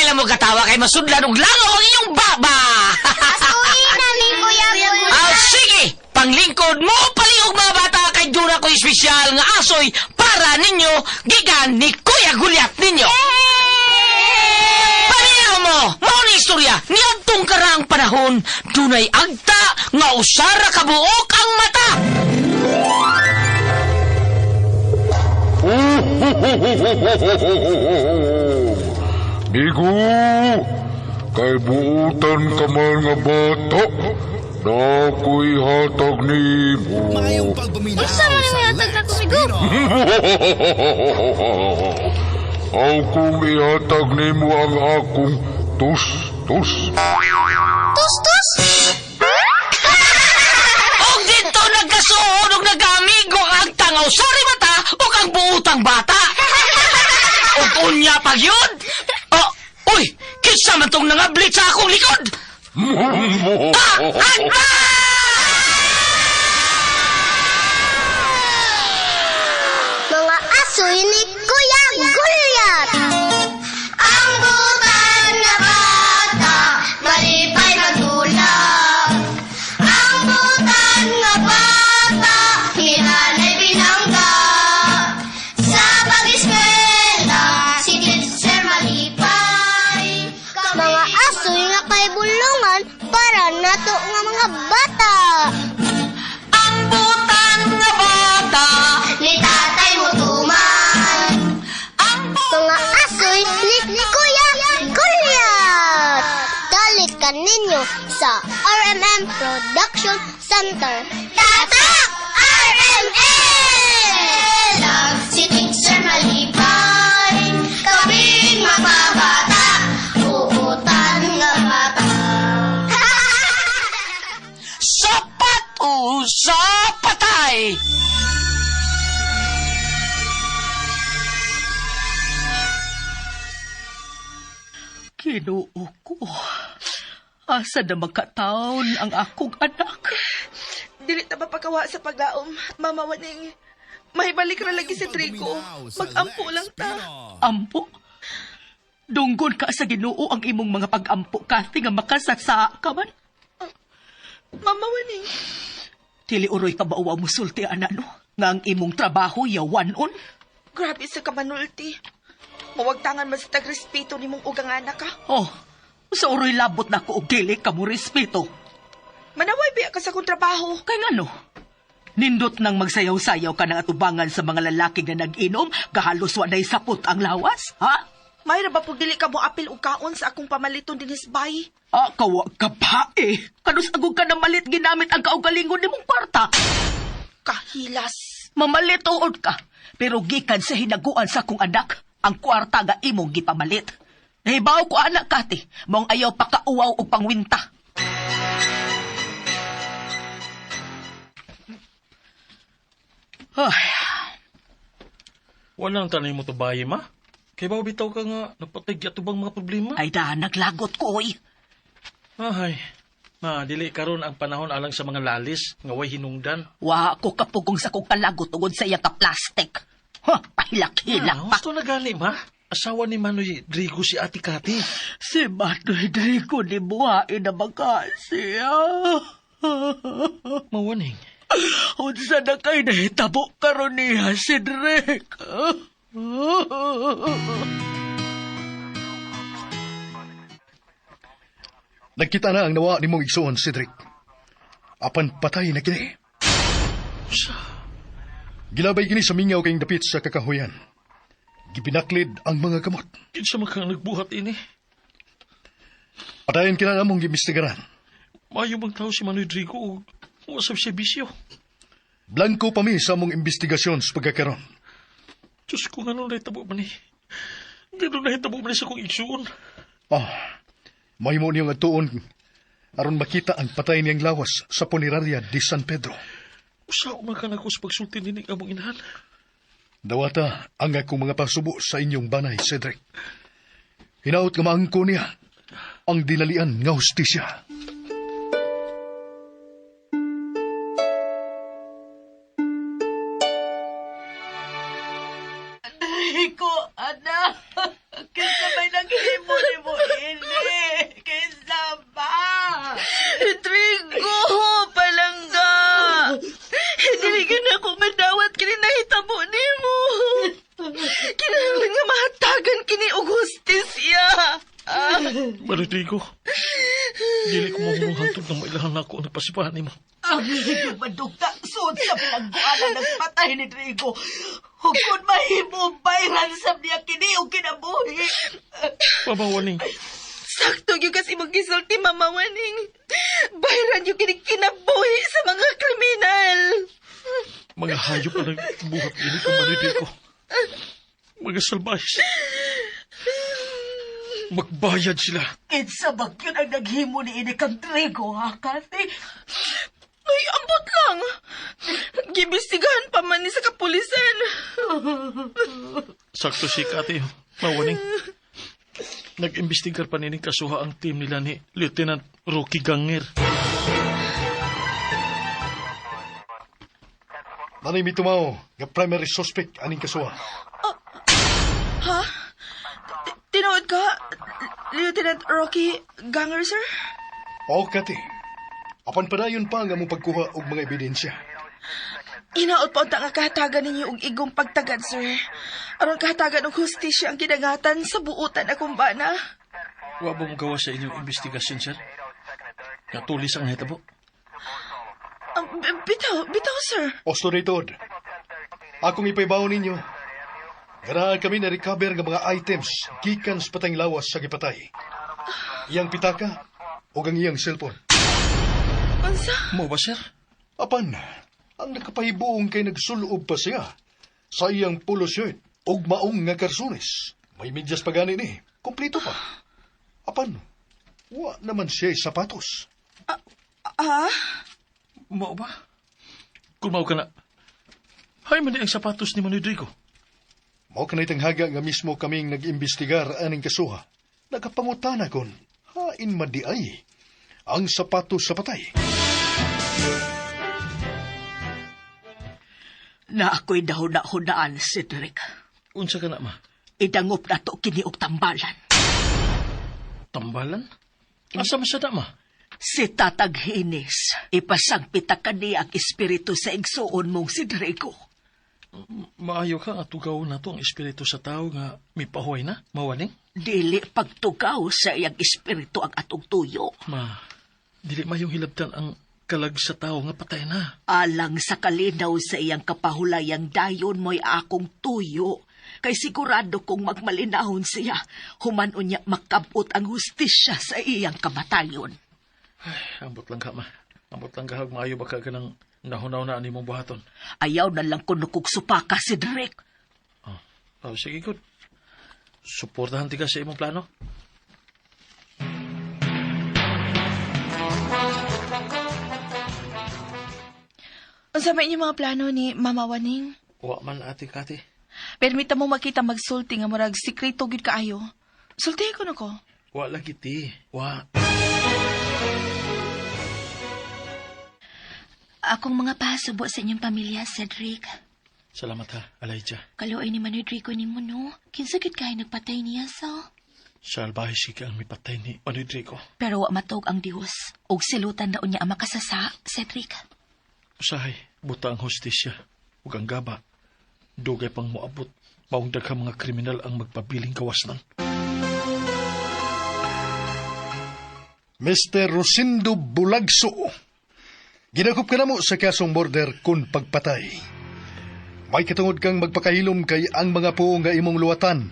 lang mo katawa kay masudlan og langaw ang inyong baba. Asuhin na ni Kuya Gulyat. Ah, sige! Panglingkod mo palihog mga bata kay duna ko espesyal nga asoy para ninyo gikan ni Kuya Gulyat ninyo. Paminaw mo, mao ni istorya niadtong karaang panahon dunay agta nga usara ka buok ang mata. Migo, kay buutan ka man nga bata, nako'y hatag nimo. Maayong pagpaminaw Unsa man sa ang ihatag Lex nako, Migo? Pinoy. Aw kung ihatag nimo ang akong tus-tus. Tus, tus! Og dito nagkasuod og nagkaamigo ang agta nga usara mata ug ang buutang bata. Og unya pag yun. Oh, uy, kinsa man tong nangablit sa akong likod? Ah, agta! Mga asoy ni Kuya Gulyat! Ang butan na bata, malipay magdulap. Ang butan nga bata, hinanay binangga. Sa pag-eskwela, si teacher malipay. Mga asoy nga kay bulungan para nato nga mga bata. Ang butang nga bata. Ni tatay mo tuman. Ang Mga asoy ni Kuya Gulyat! Dalit ka ninyo sa RMM Production Center. Tatak! RMM! Si Teacher Malipay, kaming mapabata, uutan nga bata. sapat o sa patay. Kinuo ko. Asa na magkataon ang akong anak? Dili ta mapagawa sa paglaom, Mama Waning. Mahibalik ra lagi si Trico. Mag-ampo lang ta. Ampo? Dunggon ka sa Ginoo ang imong mga pag-ampo, Kathy, nga makasasa ka man. Mama Waning, Dili uroy ka ba uwa musulti, anak, no? Nga ang imong trabaho, yawanon. grabe sa kamanulti. Mawagtangan man sa tagrespeto nimong ugang anak ka. Oh, sa uroy labot na ko og dili ka mo respeto. Manaway biya ka sa akong trabaho. Kay ngano? Nindot nang magsayaw-sayaw ka ng atubangan sa mga lalaki nga nag-inom, gahalos wa na'y sapot ang lawas, ha? May ra ba pug dili ka mo apil og kaon sa akong pamaliton dinis bay? Ah, kawa ka pa eh. Kanus agog ka na malit ginamit ang kaugalingon nimong kwarta. Kahilas. Mamalit uod ka. Pero gikan sa hinaguan sa akong anak, ang kwarta nga imong gipamalit. Nahibaw ko anak kati, mong ayaw pakauwaw og pangwinta. Ay, Walang tanay mo to bayi, ma. Kay ba bitaw ka nga, napatay ato bang mga problema? ay da, naglagot ko oy. Ay, ma, dili karon ang panahon alang sa mga lalis, nga way hinungdan. Wa ko kapugong sa kong kalagot tungod sa iya ka plastic. Huh, pahilak-hilak Ah, pa. gusto na gani, ma. Asawa ni Manoy Drigo si Ate Kati. Si Manoy Drigo ni buhain na magkasiya. Mawaning. Unsa na kay nahitabo karon niya, Cedric? Nagkita na ang nawa ni mong igsoon, Cedric. Apan patay na kini. Gilabay kini sa mingaw kayong dapit sa kakahuyan. Gibinaklid ang mga kamot. Kinsa man kang nagbuhat ini? Patayon kina namong gimbestigaran. Maayo bang tao si Manoy Drigo o wasap siya bisyo? Blanco pa mi sa among investigasyon sa pagkakaron. Diyos ko, nga nung nahitabo man eh. Ganun nahitabo man eh sa kong igsuon. Ah, mahimo niyong atuon aron makita ang patay niyang lawas sa punerarya di San Pedro. Usa man ka na ko sa pagsulti nining among inahan. Dawata ang akong mga pasubo sa inyong banay, Cedric. Hinaot nga maangko niya ang dinalian nga hustisya. Rico, anak. Kinsa may naghimo ni mo Rodrigo, dili ko mahumong hangtod na mailahan nako ang napasipahan nimo. Ang hilig madugta, sud sa bilangguanan nagpatay ni Drigo. Hukon mahimo bayran sa niya kini o kinabuhi. Mama Waning, Sakto gyud kasi imong gisulti, Mama Waning. Bayran yung kini kinabuhi sa mga kriminal. Mga hayop na nagbuhat ini kang Rodrigo. Mga salbahis. Magbayad sila. Kinsa ba gyud ang naghimo ni ini kang Drigo, ha, Kati? Ay, ambot lang. Gibisigahan pa man ni sa kapulisan. Sakto si Kati, Mawaning. Nag-imbestigar pa nining kasuha ang team nila ni Lieutenant Rocky Ganger. Nanay mitumaw nga primary suspect aning kasuha. Ha? Tinuod ka, Lieutenant Rocky Ganger, sir? O, Kati. Apan padayon pa nga mong pagkuha og mga ebidensya. Hinaot pa unta nga kahatagan ninyo og igong pagtagad, sir. Aron kahatagan og hustisya ang gidagatan sa buutan akong bana. Wa ba mo gawa sa inyong investigasyon, sir? Natulis ang hitabo. Bitaw, bitaw, sir. Osto rito. Akong ipaybaw ninyo. Ganaan kami na recover ng mga items gikan sa patayng lawas sa gipatay. Iyang pitaka o ang iyang cellphone. Unsa? Mo ba, sir? Apan, ang nakapahibuong kay nagsulob pa siya sa iyang polo shirt og maong nga karsunis. May medyas pa gani ni. Kompleto pa. Apan, wa naman siya sapatos. Ah? Mao ba? Kung mao ka na, hay man di ang sapatos ni Manoy Drigo. Mao kanay tanghaga nga mismo kaming nag-imbestigar aning kasuha. Nakapangutana kon, hain man di ay ang sapatos sa patay. Na ako'y dahuna-hunaan, Cedric. Unsa ka na, ma? Idangop na to kini og tambalan. Tambalan? Asa man siya na, ma? Si Tatag Hines, ipasangpita kani ang espiritu sa igsuon mong si Draco. Maayo ka nga tugaw na to ang espiritu sa tao nga mipahuway na, mawaning? Dili pagtugaw sa iyang espiritu ang atong tuyo. Ma, dili mayong hilabtan ang kalag sa tao nga patay na. Alang sa kalinaw sa iyang kapahulayang dayon mo'y akong tuyo. Kay sigurado kong magmalinahon siya, human unya makabot ang hustisya sa iyang kamatayon. Ay, ambot lang ka, ma. Ambot lang ka, maayo ba ka ganang nahunaw na ani mong buhaton? Ayaw na lang kuno kog supaka si Drake. Oh, sige, good. Suportahan ti ka sa imong plano. Unsa may inyong mga plano ni Mama Waning? Wa man, ate Kati. Permita mo makita magsulti nga murag sikreto gyud kaayo. Sulti ko na ko. Wa lagi ti. Wa. Akong mga pasubo sa inyong pamilya, Cedric. Salamat ha, Elijah. Kaluoy ni Manoy Draco ni mo, no? Kinsa gyud kay nagpatay niya sa? Salbahe siya ang mipatay ni Manoy Draco. Pero wa matuog ang Dios. Og silutan na unya ang makasasa, Cedric. Usahay, buta ang hostisya ug ang gaba. Dugay pang moabot. Maong daghang mga kriminal ang magpabiling kawasnan. Mr. Rosindo Bulagso. Ginakop ka na mo sa kasong murder kun pagpatay. May katungod kang magpakahilom kay ang mga po nga imong luwatan.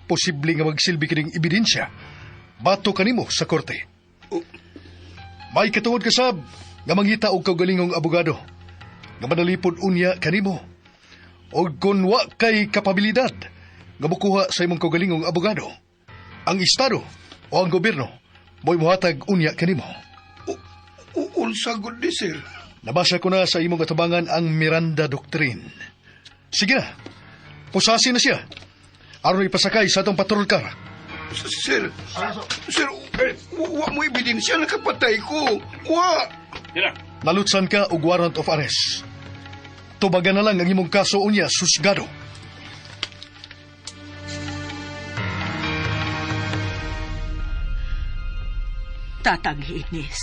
Posible nga magsilbi kining ebidensya. Bato kanimo sa korte. May katungod ka sab nga mangita og kaugalingong abogado nga manalipod unya kanimo. Og kun wa kay kapabilidad nga mokuha sa imong kaugalingong abogado, ang estado o ang gobyerno mo'y mohatag unya kanimo. Unsa gud ni sir? Nabasa ko na sa imong katabangan ang Miranda Doctrine. Sige na, pusasin na siya. Aron ipasakay sa atong patrol car. Sir, sir, wa mo ebidensya na kapatay ko. Wa. Nalutsan ka og warrant of arrest. Tubagan na lang ang imong kaso unya, susgado. Tatang Hines,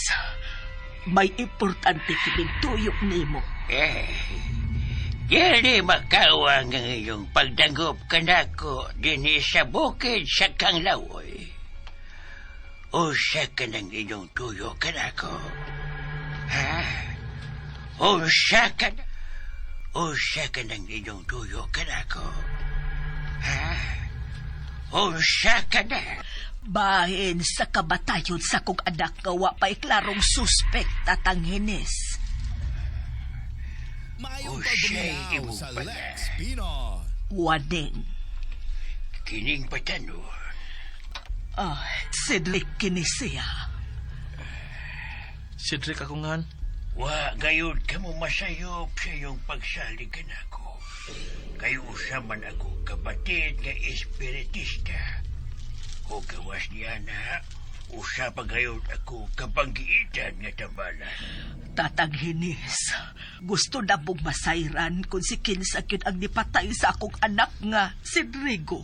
may importante kining tuyok nimo. Eh, dili makawang ang iyong pagdangop kanako dinhi sa bukid sa Kanglawoy. Unsa ka ng inyong tuyo kanako? Ha? Unsa ka na? Unsa ka ng inyong tuyo kanako? Ha? Unsa ka na? Bahin sa kabatayon sa kong anak nga wa pa'y klarong suspek, Tatang Hines. Maayong Unsay pagbuminaw imong sa pala? Lex Pinoy. Waning. Kining batanon. Ah, Cedric kini siya. Cedric ako ngan. Wa gayud kamo masayop sa iyong pagsalig kanako. Kay usa man ako kabatid nga espiritista. O gawas niya na, usa pa gayud ako kabanggiitan nga tambalan. Tatang Hines, gusto na mong masayran kung si kinsa gyud ang nipatay sa akong anak nga si Drigo.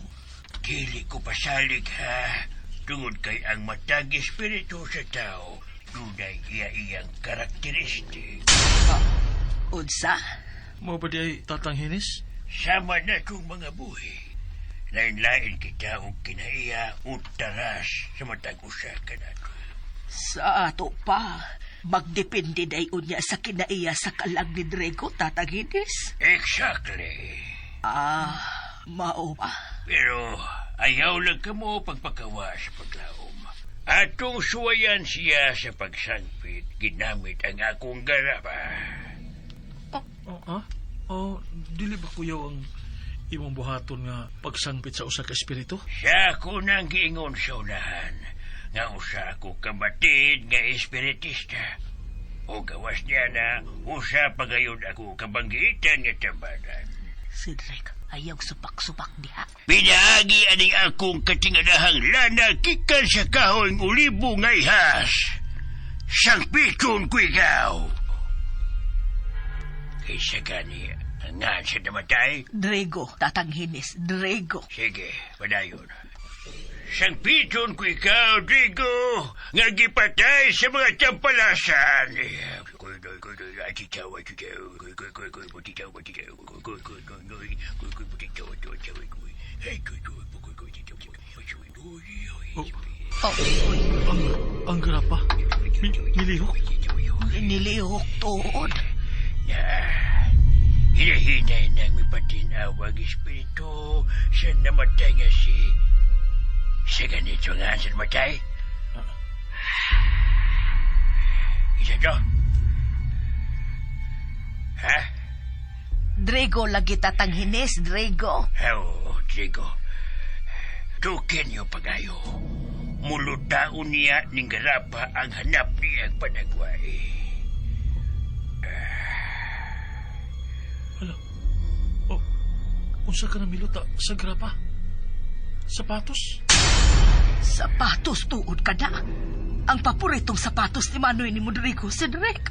Dili ko pasalig ha, tungod kay ang matag espiritu sa tao, dunay iya-iyang karakteristik. Unsa? Mao ba di ay Tatang Hines? Sama na itong mga buhi. Lain-lain kita og kinaiya o taras sa matag usa kanato. Sa ato pa, magdepende day unya sa kinaiya sa kalag ni Drago, Tatang Hines. Exactly. Ah, mao ba? Pero ayaw lang kamo pagpakawa sa paglaom. Atong suwayan siya sa pagsangpit, ginamit ang akong garapa. Oh, ha? Oh, dili ba kuyaw ang imong buhaton nga pagsangpit sa usa ka espiritu? Siya ko nang giingon sa unahan, nga usa ako kabatid nga espiritista. O gawas niya na usa pagayon ako kabanggitan nga tambalan. Cedric, ayaw supak-supak diha. Pinaagi aning akong katingalahang lana gikan sa kahoy ng olibo nga ihas. Sangpiton ko ikaw. Kaysa gani, nga sa namatay. Drago, Tatang Hines, Drago. Sige, padayon. Sangpiton ko ikaw, Drigo, nga gipatay sa mga tampalasan. Oh, uy, Ang grapa. Nilihok. Nilihok tuod. Na, hinahinay nang mipatinawag espiritu sa namatay nga si... Sa ganito nga sa namatay? Isa to? Ha? Drago lagi, Tatang Hines, Drago. Oo, Diego. Tukin niyo pagayo. Mulutaon niya ning garapa ang hanap niyang panagway. Hala. Oh, unsa ka na miluta sa grapa? Sapatos? Sapatos tuod ka na. Ang paboritong sapatos ni Manoy ni Rodrigo, Cedric.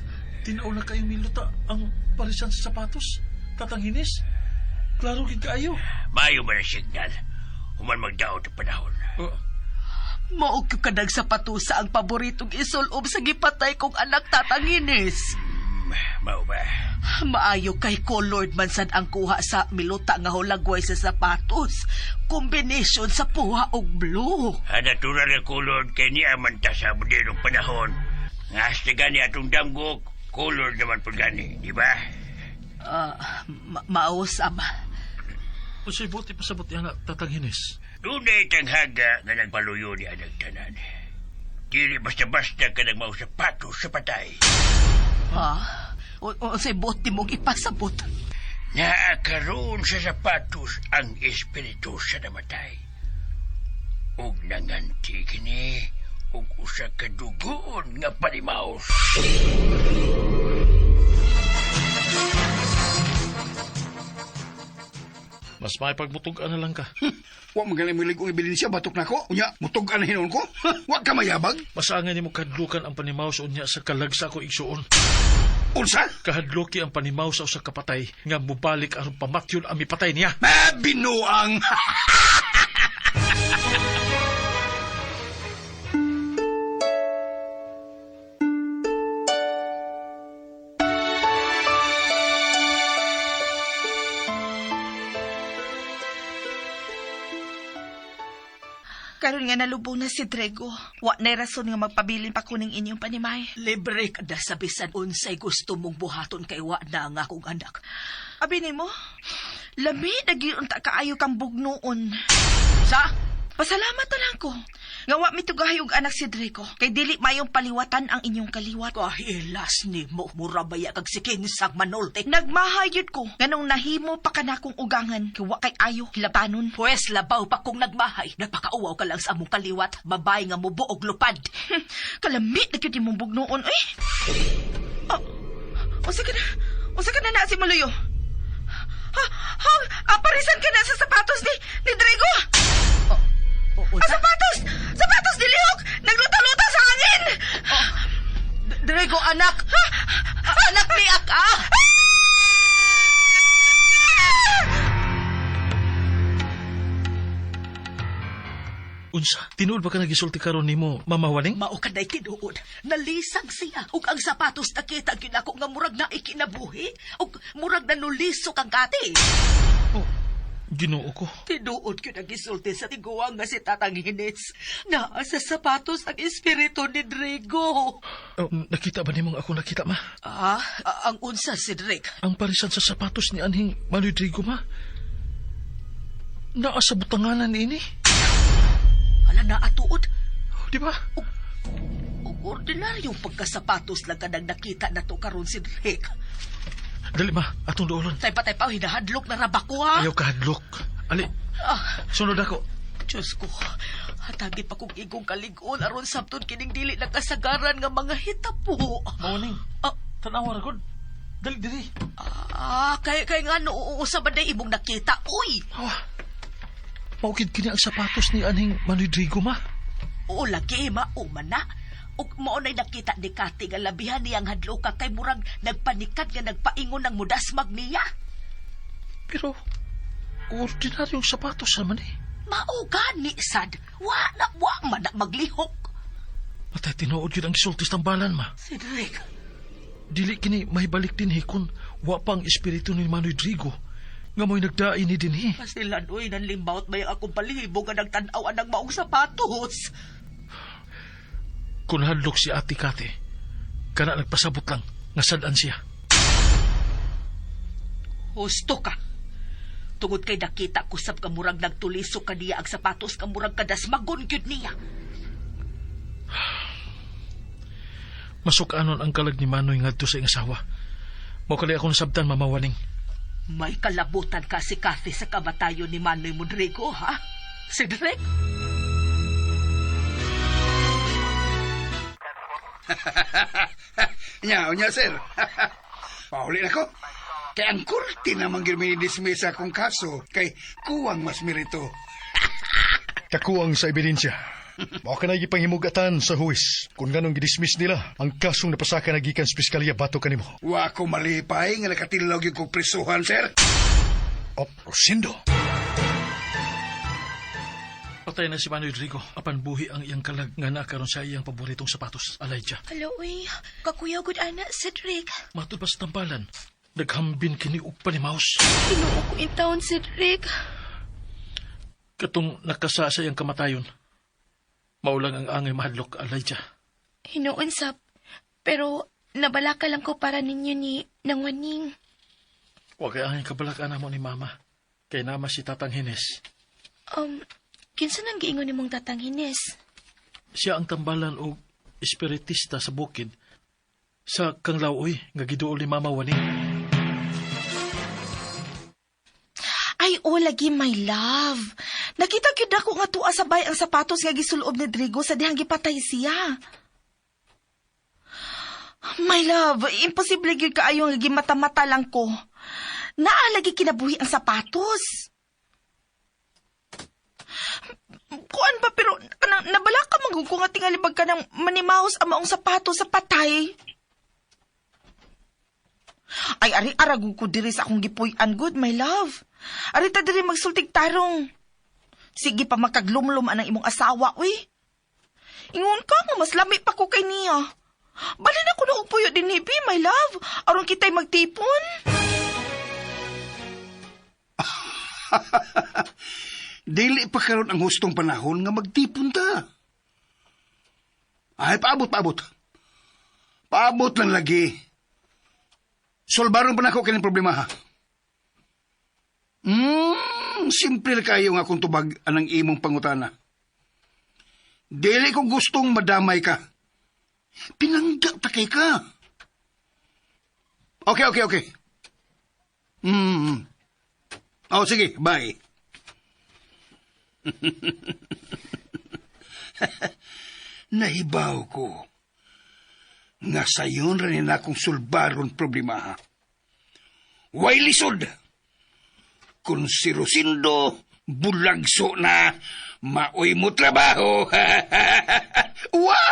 Tinaw na kayong miluta ang parisan sa sapatos. Tatang Hines, klaro gid kaayo. Mayo man ang signal. Human magdaot ang panahon. Oh, Mao gyud ka sapatos ang paboritong isulob sa gipatay kong anak, Tatang Hines. Mao ba? Maayo kay colored man sad ang kuha sa miluta nga hulagway sa sapatos. Combination sa puha og blue. Ang natural nga kulod kay niya man ta sa modernong panahon. Nga hasta gani atong damgo, kulod naman po gani, di ba? Mao sab. Unsay buti pasabot niya na, Tatang Hines? Dunay tanghaga nga nagpaluyo ni anang tanan. Dili basta-basta ka nagmao sapatos sa patay. Ha? Unsay buot nimong ipasabot? Naa karon sa sapatos ang espiritu sa namatay. Ug nanganti kini og usa ka dugoon nga panimaos. Mas may pagmutug-an na lang ka. Wa man ganay milig og ebidensya batok nako. Unya, mutug-an na hinuon ko. Wa ka mayabag. Masaangan nimo kahadlukan ang panimaw sa unya sa kalag sa ako igsuon. Unsa? Kahadluki ang panimaw sa usa ka patay nga mubalik aron pamatyon ang mipatay niya. Ah, binuang. Karon nga nalubong na si Drego. Wa na rason nga magpabilin pa kuning inyong panimay. Libre ka na sa bisan unsay gusto mong buhaton kay wa na ang akong anak. Abi nimo, lami na gyud unta kaayo kang bugnoon. Sa? Pasalamat na lang ko. Nga wa mitugahay og anak si Draco. Kay dili mayong paliwatan ang inyong kaliwat. Kahilas ni mo, murabaya kag sikinsang manulti. Nagmahayod ko nganong nahimo pa kanakong ugangan. Kay wa kay ayo hilabtanon. Pwes labaw pa kung nagmahay. Nagpakauwaw ka lang sa among kaliwat. Babay nga mubuog lupad. Kalami na gyud imong bugnoon oy. Oh, unsa ka na? Unsa ka na na si Maluyo? Ha, ha, aparisan ka na sa sapatos ni Drago. Oh, Ang sapatos! Sapatos ni Lihok! Nagluta-luta sa hangin! Oh, Drago, anak! Ha? Anak ni Aka! Unsa? Tinuod ba ka nagisulti karon nimo, Mama Waning? Mao ka na'y tinuod. Nalisang siya. Ug ang sapatos nakita gyud ako nga murag na ikinabuhi. Ug murag nanulisok ang kati. Oh, Ginoo ko. Tinuod gyud ang gisulti sa tiguang nga si Tatang Hines. Naa sa sapatos ang espiritu ni Drago. Oh, nakita ba nimong ako nakita, ma? Ah, ang unsa, Cedric? Ang parisan sa sapatos ni anhing Manoy Drigo, ma. Naa sa butanganan ini. Hala, naatuod. Oh, di ba? Og ordinaryong pagkasapatos lang kanang nakita na to karon, Cedric. Dali, ma. Atong doolon. Tay pa, tay pa, hinahadlok na rabak ko, ha? Ayaw kahadlok. Ali, sunod ako. Diyos ko, hatagi pa kong igong kalig-on aron sabton kining dili na kasagaran nga mga hitapo. Mawaning, Ah, tanawa ra gud. Dali, dili. ah, kay nga no, usa ba day imong nakita? Uy! Awa. Maukid kini ang sapatos ni anhing Manoy Drigo, ma. Oo, lagi, mauman na. Ug mao na'y nakita ni Kati nga labihan niyang hadloka kay murag nagpanikat nga nagpaingon ng mudasmag niya. Pero, ordinaryong sapatos naman eh. Mao gani sad. Wa na wa man na maglihok. Matay, tinuod yun ang gisultis tambalan, ma. Cedric, Dili kini mahibalik dinhi kun wa pa ang espiritu ni Manoy Drigo nga mo'y nagdain ni dinhi. Pasilan, uy, nanlimbaot may akong palihibo nga nagtan-aw anang maong sapatos. Kung hadlok si Ate Kate, kana nagpasabot lang nga sad-an siya. Husto ka. Tungod kay nakita ko sab ka murag nagtuliso kaniya ang sapatos ka murag kadasmagon gyud niya. Masukanon ang kalag ni Manoy ngadto sa iyang asawa. Mao kali ako nasabtan, Mama Waning. May kalabutan ka si Kathy sa kamatayon ni Manoy Rodrigo, ha? Cedric? Nya, unya, sir. Pauli na ko. Kay ang korte naman gyud dismiss akong kaso kay kuwang mas merito. Kakuang sa ebidensya. Mao ka na gipanghimugatan sa huwis. Kung ganong gidismiss nila, ang kasong napasaka na gikan sa piskalya bato kanimo. Wa ko malipay nga nakatilog yung kong prisuhan, sir. Oh, Rosindo. Patay na si Manoy Drigo. Apan buhi ang iyang kalag nga nakaron sa iyang paboritong sapatos, Elijah. Hello, uy. Kakuyaw gud ana, Cedric. Matud pa sa tambalan, naghambin kini og panimaus. Tinuo ko in town, Cedric. Katong nakasa sa iyang kamatayon. Maulang ang angay mahadlok, Elijah. Hinuon sab. Pero nabalaka lang ko para ninyo ni nang waning. Wa kay angay kabalakan mo ni Mama. Kay nama si Tatang Hines. Kinsa nang giingon nimong Tatang Hines? Siya ang tambalan og espiritista sa bukid sa Kanglauoy nga giduol ni Mama Waning. Ay, oh, lagi, my love. Nakita gyud ako nga tuwa sabay ang sapatos nga gisulob ni Drigo sa dihang gipatay siya. My love, imposible gyud kaayo nga gimata-mata lang ko. Naa lagi kinabuhi ang sapatos. Kuan ba pero kanang nabala ka man ko nga tingali bag ka ng manimahos ang maong sapatos sa patay. Ay, ari arag ko diri sa akong gipuy-an good, my love. Ari ta diri magsultig tarong. Sige pa makaglumlum anang imong asawa, uy. Ingon ka nga mas lami pa ko kay niya. Balin ako na puyo din hibi, my love. Aron kita'y magtipon. Dili pa karon ang hustong panahon nga magtipon ta. Ay, paabot, paabot. Paabot lang lagi. Solbaron pa nako kining problema ha. Simple kayo nga akong tubag anang imong pangutana. Dili ko gustong madamay ka. Pinangga ta kay ka. Okay, okay, okay. Oh, sige, bye. Nahibaw ko nga sayon ra ni akong sulbaron problema. Ha. Way lisod. Kung si Rosindo bulagso na, maoy mo trabaho. Wa!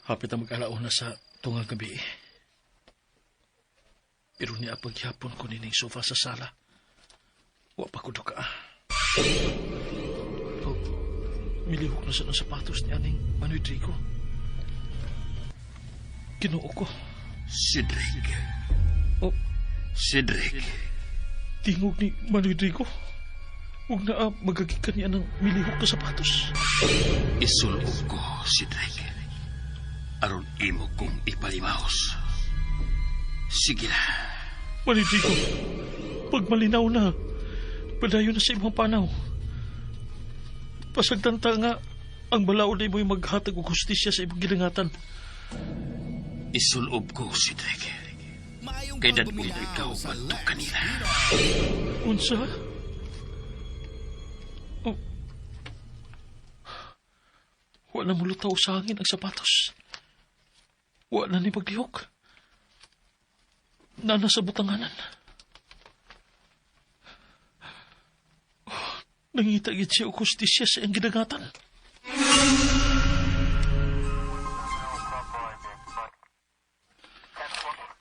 Hapit ang mag-alauna sa tungang gabi. Pero niya paghapon ko nining sofa sa sala. Wa pa ko duka. Oh, milihok na sa ng sapatos ni aning Manoy Drigo. Kinuo ko. Cedric. Oh, Cedric. tingog ni Manoy Drigo. Huwag na magagikan niya ng milihok na sapatos. Isulob ko, Cedric. Aron imo kong ipalimahos. Sige na. Manoy Drigo, pag malinaw na, padayon na sa imong panaw. Pasagtanta nga, ang balaod ay mo'y maghatag og hustisya sa imong gilangatan. Isulob ko, Cedric. Kay dadun ikaw adto kanila. Unsa? Oh. Wa na mulutaw sa hangin ang sapatos. Wa na ni paglihok. Nana sa butanganan. Oh, nangita gid siya og hustisya sa iyang gidangatan.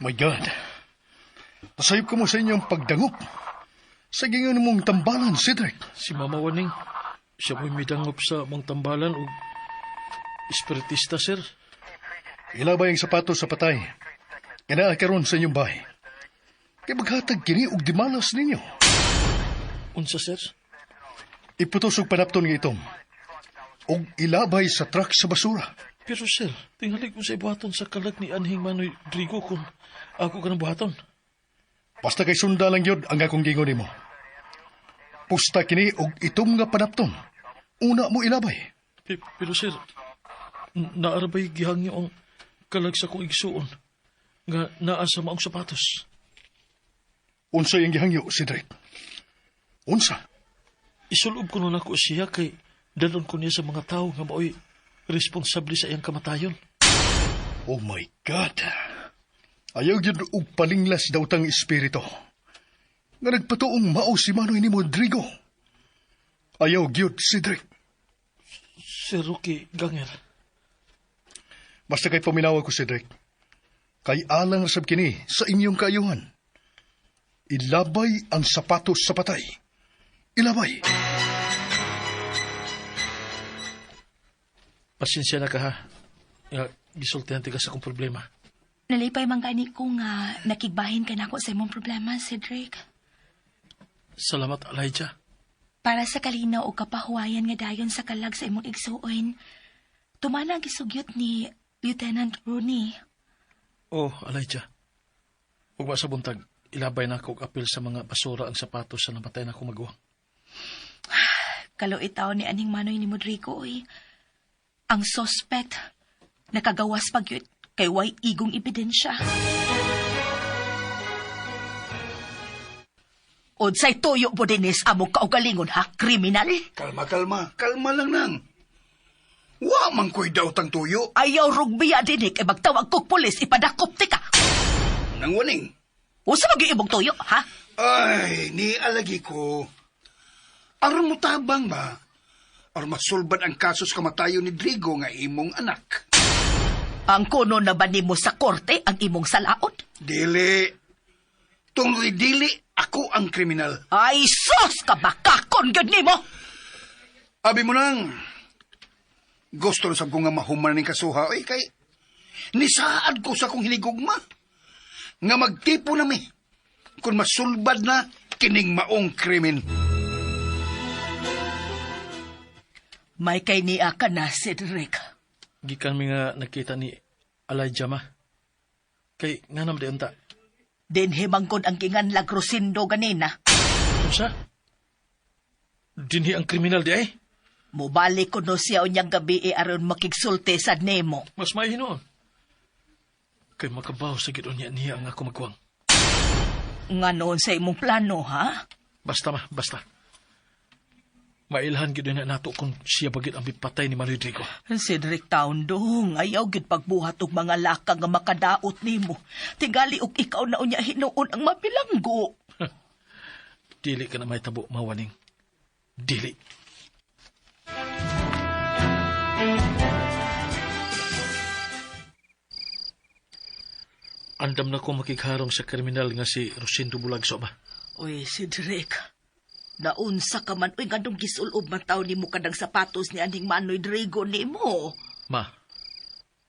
My God. Nasayop ko mo sa inyong pagdangup. Sa gingon mong tambalan, Cedric. Si Mama Waning, siya mo'y midangop sa mong tambalan o espiritista, sir. Ilabay ang sapatos sa patay. Nga naa karon sa inyong bahay. Kay maghatag kini og dimalas ninyo. Unsa, sir? Iputos og panapton nga itom. Og ilabay sa truck sa basura. Pero sir, tingali ko sa ibuhaton sa kalag ni Anhing Manoy Drigo kung ako ka ng buhaton. Basta kay sunda lang yun ang akong gingon nimo. Pusta kini og itom nga panapton. Una mo ilabay. Pero sir, naarabay gihangyo ang kalag sa kong igsuon nga naa sa maong sapatos. Unsa yung gihangyo, Cedric? Unsa? Isulob ko nun ako siya kay dalon ko niya sa mga tao nga maoy responsable sa iyang kamatayon. Oh my God! Ayaw yun og palinglas daw tang espiritu. Nga nagpatuong mao si Manoy ni Rodrigo. Ayaw gyud, Cedric. Sir Rocky Ganger. Basta kay paminawa ko, Cedric. Kay alang sab kini sa inyong kaayuhan. Ilabay ang sapatos sa patay. Ilabay. Pasensya na ka ha. Nga, gisultihan ka sa akong problema. Nalipay man gani ko nga nakigbahin ka nako sa imong problema, Cedric. Salamat, Elijah. Para sa kalinaw o kapahuwayan nga dayon sa kalag sa imong igsuon, tumana ang gisugyot ni Lieutenant Rooney. Oh, Elijah. Ug sa buntag, ilabay na ako og apil sa mga basura ang sapatos sa namatay na akong maguwang. Kalo itaw ni aning manoy ni Modrigo, oy. Ang suspect, nakagawas pag yun, kay way igong ebidensya. Unsay tuyo mo dinis among kaugalingon ha, kriminal? Kalma, kalma. Kalma lang nang. Wa man ko'y daw tang tuyo. Ayaw rugbiya dinik, e magtawag kog pulis, ipadakop ti ka. Nang waning. Unsa man gyud imong tuyo, ha? Ay, ni alagi ko. Aron mo tabang ba? Aron masulbad ang kaso sa kamatayon ni Drigo nga imong anak. Ang kuno na ba nimo sa korte ang imong salaot? Dili. Tungod dili, ako ang kriminal. Ay, sus! Kabakakon gyud nimo! Abi mo nang, gusto na sab ko nga mahuman ning kasuha. Ay, kay, nisaad ko sa akong hinigugma. nga magtipo nami kung masulbad na kining maong krimen. May kay niya ka na, Cedric. Gikan mi nga nakita ni Elijah ma. Kay nga naman di unta. Dinhi manggod ang ginganlag Rosindo ganina. Unsa? Dinhi ang kriminal di ay. Mubalik ko no siya unyang gabi e aron makigsulte sa nemo. Mas may hinuon. Kay makabaw sa gid unya niya ang ako magkuwang. Nga noon sa imong plano, ha? Basta ma, basta. Mailhan gid na nato kung siya bagit ang mipatay ni Manoy Drigo. Cedric Toundong, ayaw gid pagbuhat og mga lakang nga makadaot nimo. Tingali og ikaw na unya hinuon ang mabilanggo. Dili ka na may tabo, mawaning. Dili. Andam na ko makigharong sa kriminal nga si Rosindo Bulagso ba? Uy, Cedric. Naunsa ka man, uy, nganong gisulob man taw nimo kadang sapatos ni aning Manoy Drigo nimo. Ma,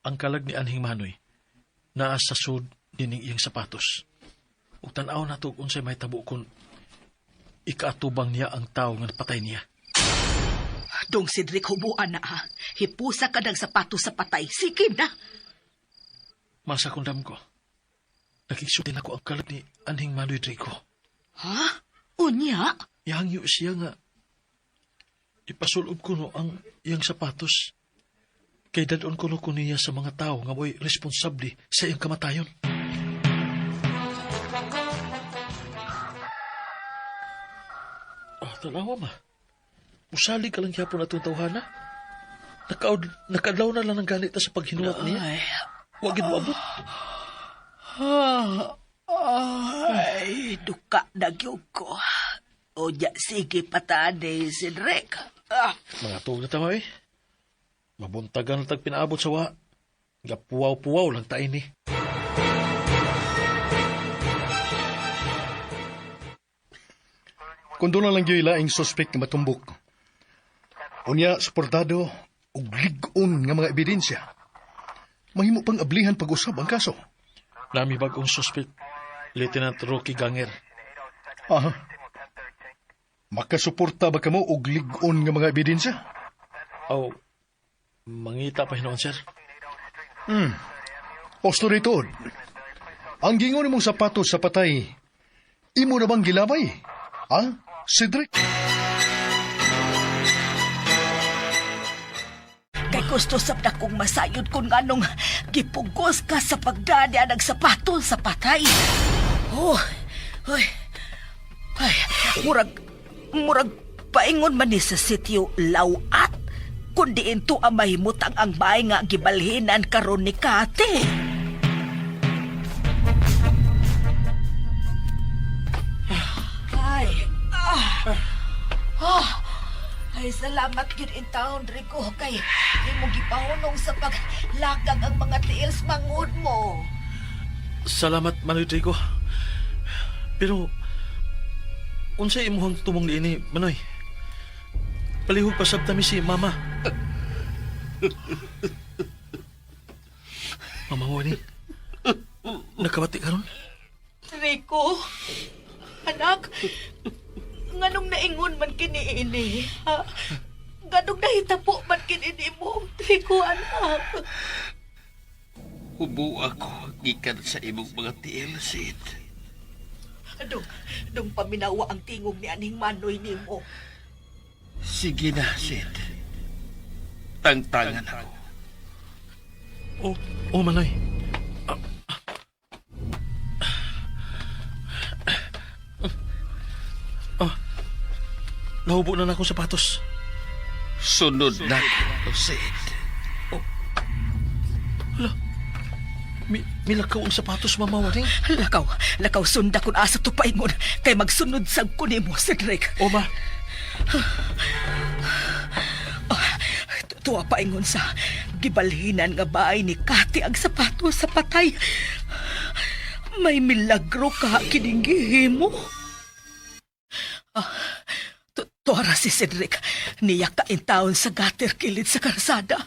ang kalag ni Anhing Manoy, naa sa sud nining iyang sapatos. Ug tan-aw nato og unsay mahitabo kung ikaatubang niya ang tawo nga napatay niya. Dong Cedric, hubuan na ha. Hipusa ka ng sapatos sa patay. Sige na. Masa kong ko. Nakiksutin ako ang kalag ni Anhing Manoy Drigo. Ha? Unya? Yangyo siya nga. Ipasulob ko no ang iyang sapatos. Kay dadon ko no ko niya sa mga tao nga mo'y responsable sa iyang kamatayon. Ah, tanawa ma. Usali ka lang gyapon atong tawhana. Nakadlaw na lang ang ganit ta sa paghinuwat niya. Ay, Wa gid moabot. ay, duka na gyud ko. Unya, sige patani, Cedric. Ah, Mga tuog na tama eh. Mabuntagan na tag pinaabot sa wa. Gapuwaw-puwaw lang tayo ni. Kung doon na lang gyud laing suspect nga matumbok. Unya, suportado og lig-on nga mga ebidensya. Mahimo pang ablihan pag-usab ang kaso. Nami bagong suspect, Lieutenant Rocky Ganger. Aha. Makasuporta ba kamo og lig-on nga mga ebidensya? Aw, mangita pa hinuon, sir. Osto rito. Ang gingon nimong sapatos sa patay, imo na bang gilabay? Ha, Cedric? Kay gusto sab na kong masayod kung anong gipugos ka sa pagdani ang sapatos sa patay. Oh, ay, ay, murag paingon man ni sa sitio Lawat. Kundi into ang mahimutang ang bahay nga gibalhinan karon ni Kate. Ay, ay, salamat gyud in town, Rico, kay imo gipahunong sa paglakag ang mga tiils mangod mo. Salamat, Manoy Drigo. Pero, unsay imuhang tumong niini, Manoy? Palihog pasab mi si Mama. Mama Wani, nakabati ka ron? Rico, anak, nganong naingon man kini ini, ha? Nganong nahitapo man kini mo, Rico, anak. Hubo ako gikan sa imong mga tiil, Sid. Dong paminawa ang tingog ni aning Manoy nimo. Sige na, Sid. Tangtangan ako. Oh, Manoy. Oh, nahubo na na akong sapatos. Sunod na ako, Sid. Hala, milakaw ang sapatos, Mama Waring. Lakaw, sunda kun asa to paingon kay magsunod sa ko nimo, Cedric. O, ma. Tuwa paingon sa gibalhinan nga baay ni Kati ang sapatos sa patay. May milagro ka kining gihimo. Tuwara si Cedric. Niya ka in taon sa gutter kilid sa karsada.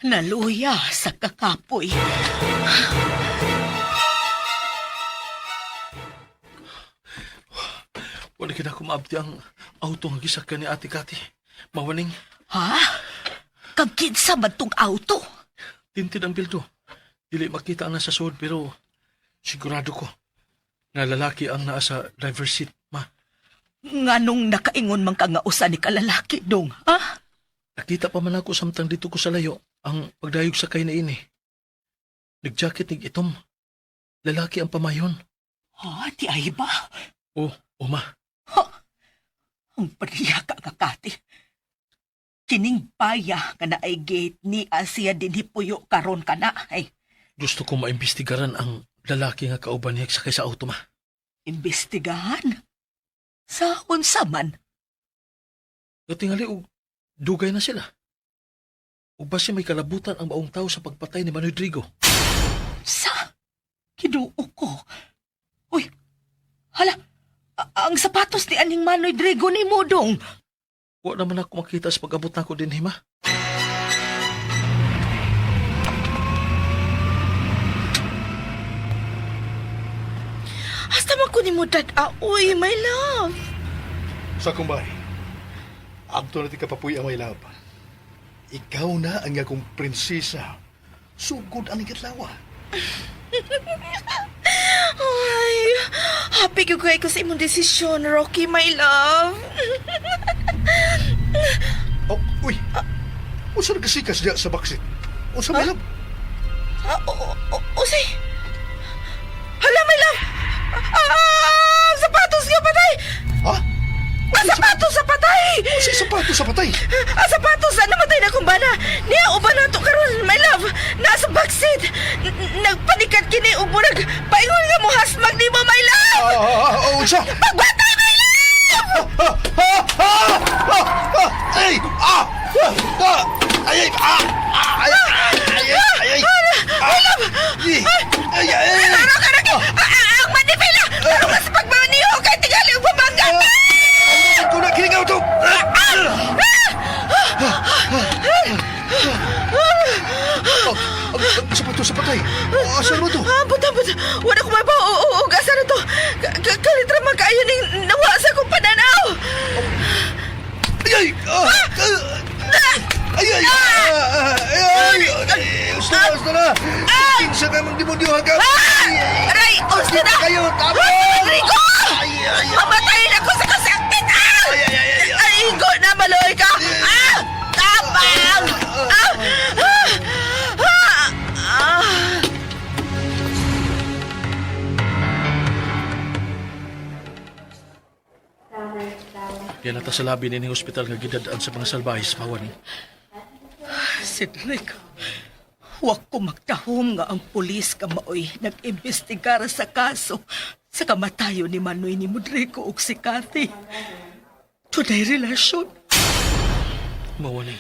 Naluya sa kakapoy. Wala kita kumaabti ang auto nga gisakyan ni Ate Kati. Mawaning, Ha? Kag kinsa man tong auto? Tinted ang bildo. Dili makita ang nasa sud pero sigurado ko nga lalaki ang naa sa driver's seat, ma. Nganong nakaingon man ka nga usa ni kalalaki dong, ha? Nakita pa man ako samtang dito ko sa layo ang pagdayog sa kay na ini. Nagjacket nig itom. Lalaki ang pamayon. Ha, di ay ba? Oh, oma. Ang paniyaka nga Kati. Kining baya nga naay gate ni Asia din hipuyo karon ka na. Ay, Gusto ko maimbestigaran ang lalaki nga kauban niya sakay sa auto, ma. imbestigahan. Sa unsa man? Katingali og dugay na sila. Ug basi may kalabutan ang maong tao sa pagpatay ni Manoy Drigo. Sa? Kinuo ko. Uy, hala, ang sapatos ni Aning Manoy Drigo ni Mudong. Wa naman ako makita sa pag-abot nako dinhi, ma. Hasta man ko ni mo dad uy, my love. Sa kumbay, adto na ti kapapuy ang may love. Ikaw na ang akong prinsesa. Sugod ang ikatlawa. Ay, happy ko kay ko sa imong desisyon, Rocky, my love. Oh, uy. Unsa nagkasikas diya sa backseat? Unsa may love? Ah, usay. Hala, my love. Ah, sapatos nga patay. Ha? Ang sapatos sa patay. Unsa sapatos sa patay? Ang sapatos sa namatay na kong bana. Niya uban na to karon, my love. Nasa backseat. Nagpanikat kini og murag paingon nga mo hasmag nimo, my love. Unsa? Pagbatay, my love. Ah, ah, ah, ah, ah, ay, ah, ah, ah, ay, ay, ah, ah, ay, ay, ay, ay, ay, ah, ay, ay, ay, Taro ka lagi. Ang manipila. Taro ka sa pagmaniho kay tingali og pamangga. Ah, ko na kining auto. Oh, ang sapatos sa patay. Oh, asa mo to? Ah, buta, buta. Wala ko may bao. Oo, oo, asa na to? Kalitra man kaayo ning nawa sa akong pananaw. Ay, ay, ah, ah, ay, ay, ah, ay, ay, ay, usto na, usto na. Kinsa ka mang demonyo hagam. Ah! Aray, usto na! Kayo, tama! Rodrigo! Ay, ay, ay. Mamatay na ako sa kasakit! Ah! Ay, ay, ay, ay, ay. Ay, igo na, maloy ka! Ah! Tapang! Ah! Ah! Ah! Ah! Yan ata sa labi nining ospital nga gidadaan sa mga salbahis, mawaning. Cedric, huwag ko magtahom nga ang pulis ka maoy nag-imbestigar sa kaso sa kamatayo ni Manoy ni Modrigo ug si Cathy. Tunay relasyon. Mawaning.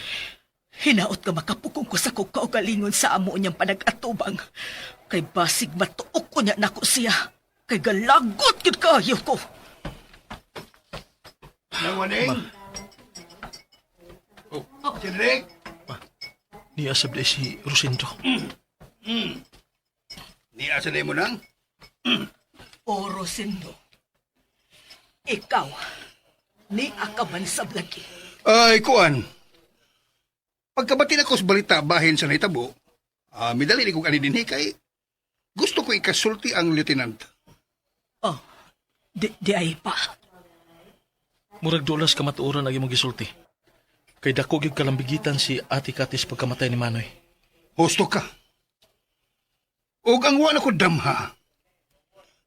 Hinaot nga makapukong ko sa kong kaugalingon sa amo niyang panag-atubang. Kay basig matuok ko niya nako siya. Kay galagot gid kaayo ko. Nawaning? Oh. Cedric? Niya sab si Rosendo. Niya sa mo nang? O Rosendo, ikaw, ni akaman sa lagi. Ay, kuan. Pagkabati na ko sa balita bahin sa nahitabo, midali ni kong ani dinhi kay gusto ko ikasulti ang lieutenant. Oh, di ay pa. Murag dulas kamatuoran ang imong gisulti. Kay dako gyud kalambigitan si Ate Katis pagkamatay ni Manoy. Husto ka. Og ang wala ko damha,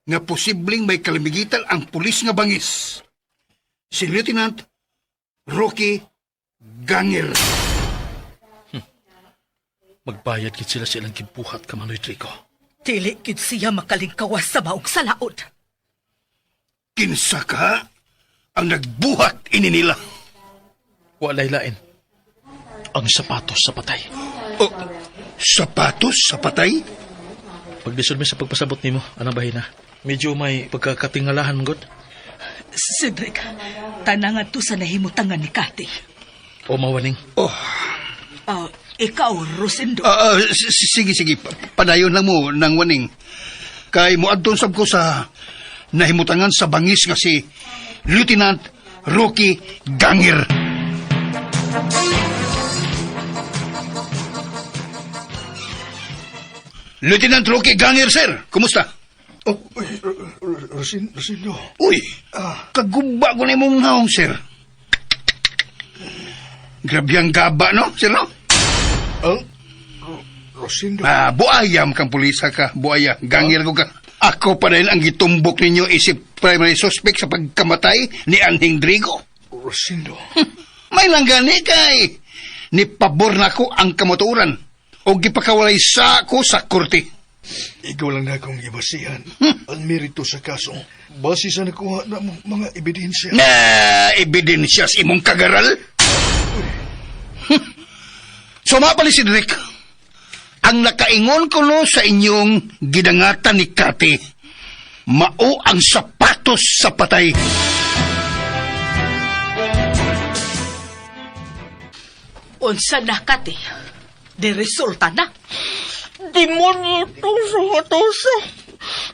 nga posibleng may kalamigitan ang pulis nga bangis. Si Lieutenant Rocky Ganger. Magbayad gid sila sa ilang gibuhat ka Manoy Trico. Dili gid siya makalingkawas sa maong salaod. Kinsa ka ang nagbuhat ini nila. Walay lain. Ang sapatos sa patay. Oh, sapatos sa patay? Paglisod mi sa pagpasabot nimo, anang bahina. Medyo may pagkakatingalahan man gud. Cedric, tanangan to sa nahimutangan ni Cathy. O mawaning. Oh, Ikaw, Rosendo. Sige, sige. Padayon lang mo ng waning. Kay moadton sab ko sa nahimutangan sa bangis nga si Lieutenant Rocky Ganger. Lieutenant Rocky Ganger, sir. Kumusta? Oh, uy, Rosindo. Uy, kagumba ko na imong naong, sir. Grabe ang gaba, no, sir, no? Ang Rosindo. Ah, buayam kang pulisa ka, buaya. Gangir ko ka. Ako pa dahil ang gitumbok ninyo isip primary suspect sa pagkamatay ni Anhing Drigo. Rosindo. May langgani kay. Ni pabor na ko ang kamatuoran o gipakawalay sa ko sa korte. Ikaw lang na akong ibasihan ang merito sa kaso. Base sa nakuha na mong mga ebidensya. Na ebidensya sa imong kagaral? Sumapali si Drake. Ang nakaingon ko no sa inyong gidangatan ni Kati, mao ang sapatos sa patay. Unsa na kati? Di resulta na. Demonyo itong sumatosa.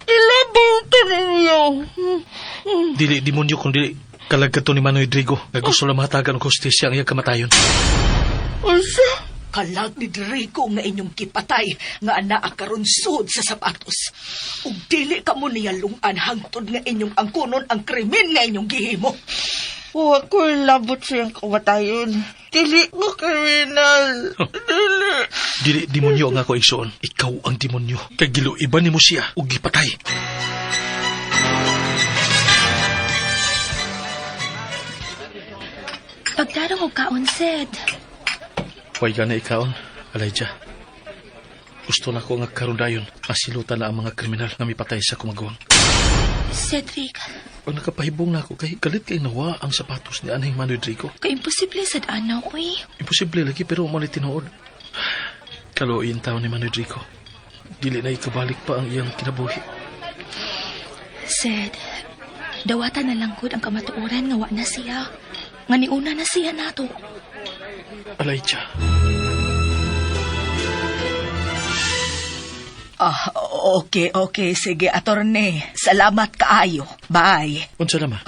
Ilabaw to ninyo. Dili demonyo kung dili kalag kadto ni Manoy Drigo nga gusto lang mahatagan og hustisya ang iyang kamatayon. Unsa? Kalag ni Draco nga inyong kipatay nga anaa karon sud sa sapatos. Ug dili ka mo niya lungan hangtod nga inyong angkonon ang krimen nga inyong gihimo. Huwag ko labot siyang kamatayon. Dili ko kriminal. Dili. Dili demonyo ang ako igsuon. Ikaw ang demonyo. Kay giluiban nimo siya ug gipatay. Pagdarong og kaon, Sed. Way gana ikaon, Elijah. Gusto na ko nga karon dayon masilutan na ang mga kriminal nga mipatay sa kumaguwang. Cedric, Pag nakapahibong na ako kay galit kay nawa ang sapatos ni Anhing Manoy Drigo. kay imposible sad ana, uy. Imposible lagi pero mo tinuod. Kaluoyin tao ni Manoy Drigo. Dili na ikabalik pa ang iyang kinabuhi. Sed, dawatan na lang gud ang kamatuoran nga wa na siya. Nga niuna na siya nato. Elijah. Ah, okay, okay. Sige, attorney. Salamat kaayo. Bye. Unsa na ma?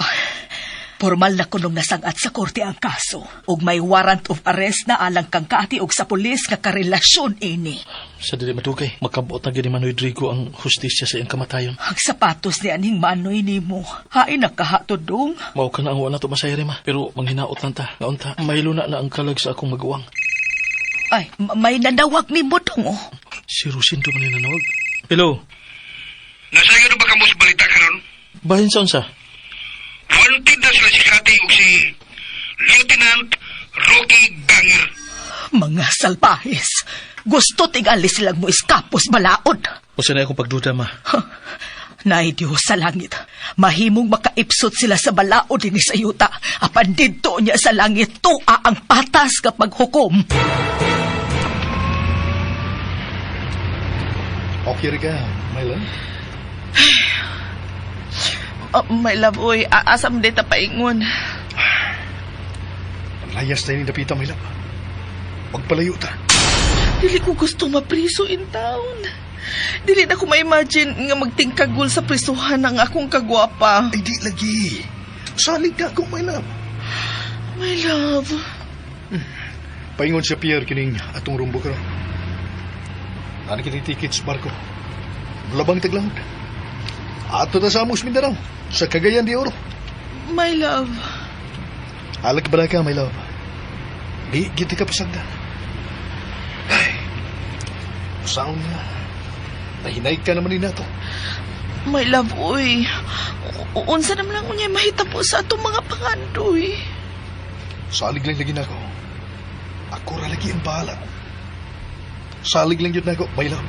Formal na kunong nasangat sa korte ang kaso. Ug may warrant of arrest na alang kang Kati ug sa pulis nga karelasyon ini. Sa dili madugay, makabot na gyud ni Manoy Drigo ang hustisya sa iyang kamatayon. Ang sapatos ni anhing manoy nimo. Hain nakahatod dong. Mao ka na ang wala to masayri ma, pero manghinaot lang ta. Ngaon ta, mahilo na na ang kalag sa akong maguwang. Ay, may nanawag nimo dong oh. Si Rosindo man yung nanawag. Hello, Nasayod ba kamo sa balita karon? bahin sa unsa? Wanted na sila si Kati ug si Lieutenant Rocky Ganger. Mga salbahes. Gusto tingali silang mo iskapos balaod. Usa na akong pagduda ma. Nay Diyos sa langit, mahimong makaipsot sila sa balaod dinhi sa yuta. Apan didto niya sa langit tua ang patas kapag hukom. Okay ra ka, my love. Oh, my love, uy. Asa mo dita paingon. Layas tayo ni dapita, my love. Magpalayo ta. Dili ko gusto mapriso in town. Dili na ko ma-imagine nga magtingkagul sa prisuhan ang akong kagwapa. Ay, di lagi. Salig na ako, my love. My love. Paingon siya Pierre kining atong rumbo karon. Nana kitang ticket sa barko. Labang taglaod. Ato ta sa Amos Mindanao, sa Cagayan de Oro. My love. Alag ba ka, my love? Di giti ka pasagdan. Ay, usaon nga. Nahinay ka naman ni nato. My love, uy. Unsa naman lang unyay mahitabo sa atong mga pangandoy. Salig lang lagi nako. Ako ra lagi ang bahala. Salig lang yun nako, my love.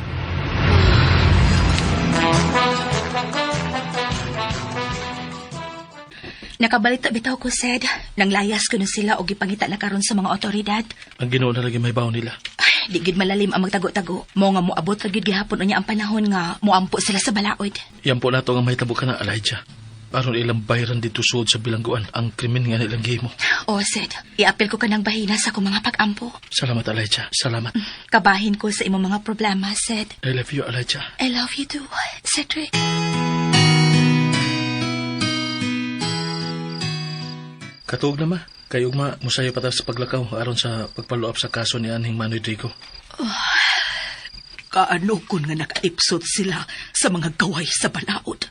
Nakabalita bitaw ko, Sed. Nanglayas kuno sila og gipangita na karon sa mga otoridad. Ang Ginoo na lagi may baon nila. Ay, di gid malalim ang magtago-tago. Mo nga moabot ra gid gihapon unya ang panahon nga moampo sila sa balaod. Yan po nato nga mahitabo ka na, Elijah. Aron ilang bayran dito suod sa bilangguan ang krimen nga nilang gihimo. O, Sed, iapil ko kanang bahina sa akong mga pag-ampo. Salamat, Elijah. Salamat. Kabahin ko sa imong mga problema, Sed. I love you, Elijah. I love you too, Cedric. Katuog na ma. Kay ugma, musayo pa ta sa paglakaw aron sa pagpalo up sa kaso ni Anhing Manoy Drigo. Kaano kun nga nakaipsot sila sa mga gaway sa balaod.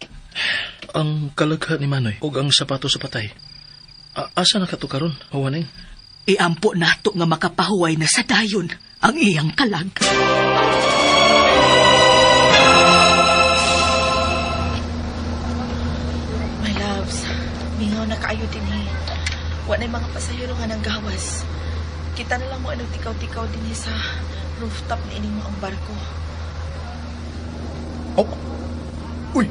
Ang kalagha ni Manoy ug ang sapato sa patay. Asa na kato karon, Juaning? Iampo nato nga makapahuway na sa dayon ang iyang kalag. My loves, mingaw na kaayo dinhi. Wa na'y mga pasahero nga nanggawas. Kita na lang mo anong tikaw-tikaw dinhi sa rooftop ni ining maong barko. Oh. Uy.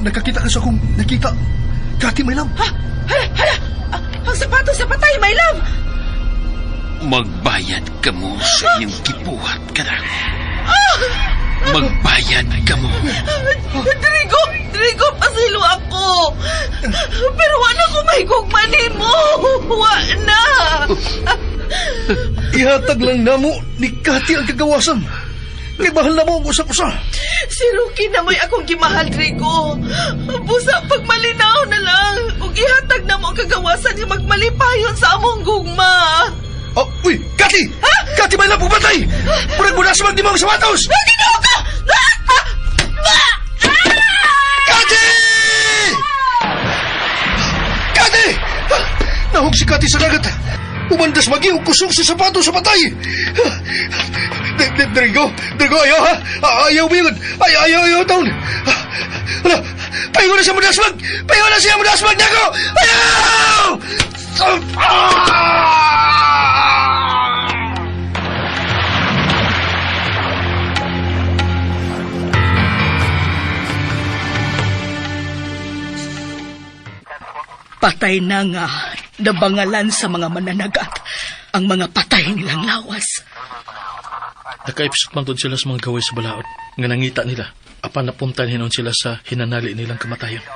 Nakakita ka sa akong nakita. Kati, my love. Ha? Hala, hala! Ah, ang sapatos sa patay, my love! Magbayad ka mo sa inyong gibuhat ka na. Magbayad ka mo. Drigo, Drigo, pasilo ako. Pero wala ko may gugma nimo. Wa na. Ihatag lang namo ni Kati ang kagawasan. Kay mahal na mo ang usap-usa. Si Ruki na mo'y akong gimahal, Drigo. Busa, pagmalinaw na lang. Ug ihatag na mo ang kagawasan nga magmalipayon sa among gugma. Oh, uy, Kati! Ha? Kati, may love, bumatay! Murag mo na sa magdimang sapatos! Ginoo ka! Kati! Kati! Nahog si Kati sa dagat. Umandas magi og kusog sa sapatos sa patay. Drigo, Drigo, ayaw ha? Ayaw ba yun? Ay, ayaw, ayaw, taon. Hala, pahingo na siya mudasmag! Pahingo na siya mudasmag nako! Ayaw! Ah! Patay na nga nabangalan sa mga mananagat ang mga patay nilang lawas. Nakaipsot man doon sila sa mga gaway sa balaod nga nangita nila. Apan napuntan hinon sila sa hinanali nilang kamatayon.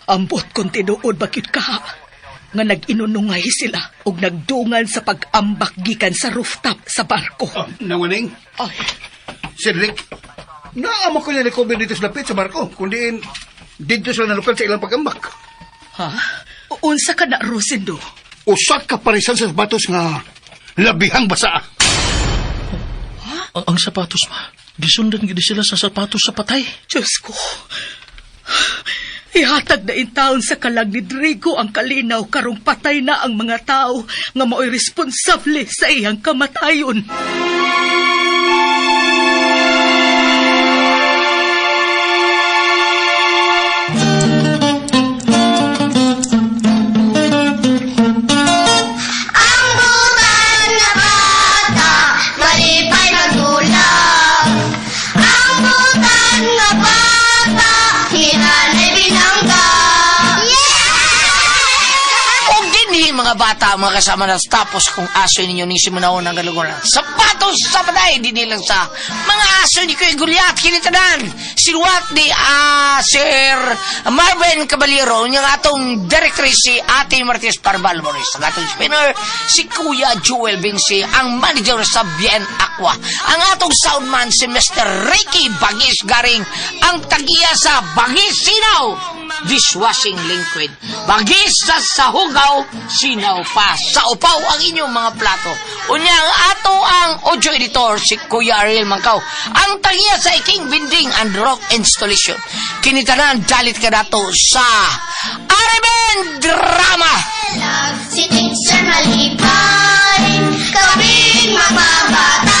Ambot kung tinuod bakit ka nga nag-inunungay sila ug nagdungan sa pag-ambak gikan sa rooftop sa barko. Oh, nawaning, Ay, Cedric, naamo ko na-recover dito sa lapit sa barko, kundi dito sila nalukad sa ilang pag-ambak. Ha? Unsa ka na, Rosendo? Usa ka parisan sa sapatos nga labihang basa. Ang sapatos ma, gisundan gid sila sa sapatos sa patay. Diyos ko. Ihatag na intaon sa kalag ni Drigo ang kalinaw karong patay na ang mga tao nga mao'y responsable sa iyang kamatayon. Ang butan na bata, malipay magulap. Ang butan na bata, hinanay binangga. Og dinhi mga bata, mga kasama na tapos kung aso ninyo ning simunaon ang galugunan. Sapatos sa patay, dinhi lang sa mga aso ni Kuya Goliath, kinitanan. Sinuwat ni Sir Marvin Caballero, niyang atong directrice si Ate Martez Parval Morris, ang atong spinner si Kuya Joel Vinci, ang manager sa Bien Aqua. Ang atong soundman si Mr. Ricky Bagis Garing, ang tagiya sa Bagis Sinaw, dishwashing liquid. Bagis sa sahugaw, sinaw pa. Sa upaw ang inyong mga plato. Unya ang ato ang audio editor si Kuya Ariel Mangkaw. Ang tagiya sa Iking Binding and Rock Installation. Kinitanan dalit ka dato sa Araben Drama! Si Teacher Malipay, kaming mga bata.